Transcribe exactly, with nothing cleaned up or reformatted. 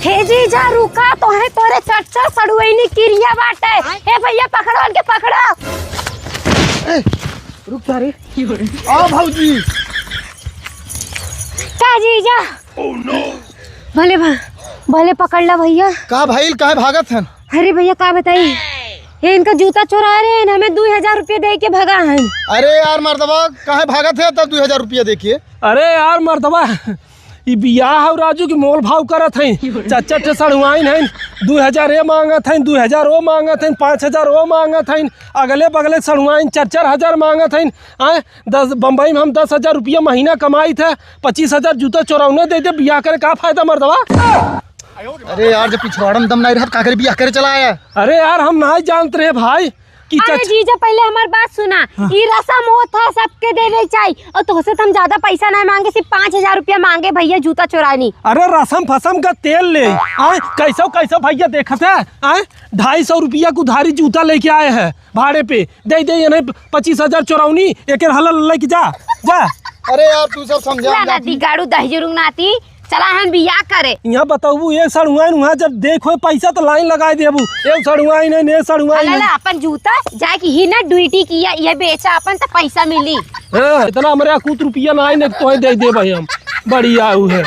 हे जीजा, रुका, तोहे तोरे चच्चा सड़ुआइनी किरिया बाटे। हे भइया, पकड़ो उनके, पकड़ो। ए, रुक जा रे। आ भौजी। का जीजा? भले भा-, भले पकड़ ला भइया। का भइल, काहे भागत हन? अरे भइया, का बताई, ये इनका जूता चोरा रहे हैं, हमें दुइ हजार रुपया दे के भगा हैं। अरे यार मर्दवा, काहे भागत है तब दुइ हजार रुपया दे के? अरे यार मर्दवा, ई बियाह हौ राजू की मोल भाव करत हैं। चार चार ठे सड़ुआइन हैं, दुइ हजार ए मांगत हैं, दुइ हजार ओ मांगत हैं, पाँच हजार ओ मांगत हैं, अगले बगले सड़ुआइन चार चार हजार मांगत हैं। आए, दस, बम्बई में हम दस हजार रुपया महीना कमाइत है, पच्चीस हजार जूता चोरौने दे दे, बियाह करे का फायदा मर्दवा? अरे यार, जब पिछवाड़ा में दम नाहीं रहत, का करे बियाह करे चला आया? अरे यार, हम नाहीं जानत रहे भाई, कि अरे चच- जीजा, पहिले हमार बात सुना। हाँ। ई रसम होत है, सबके देवे चाही। और तोहसे तो हम ज्यादा पैसा ना मांगे, सिर्फ पाँच हजार रुपया मांगे भइया, जूता चोरानी। अरे रसम फसम का तेल ले, आए, कैसो कैसो भइया देखत है, आए, ढाई सौ रुपया के उधारी जूता लेके आए हैं भाड़े पे, दे दे, ये नहीं पच्चीस हजार चोरौनी, एक हला लेके जा, जा। अरे यार, तू सब समझा ला ना। नाती, गाड़ू दहिजरू नाती, चला हम बियाह करे। यहाँ बताबू, एक सड़ुआइन वहाँ जब देखो पैसा तो लाइन लगाए देबू। एक सड़ुआइन है, एक सड़ुआइन अला है। ला, अपन जूता जाए कि ही ना ड्यूटी किया, ये बेचा अपन तो पैसा मिली। हाँ, इतना हमरे अकूत रुपया ना आए, नहीं तो तोहे दे देबे हम। बढ़िया आऊ है।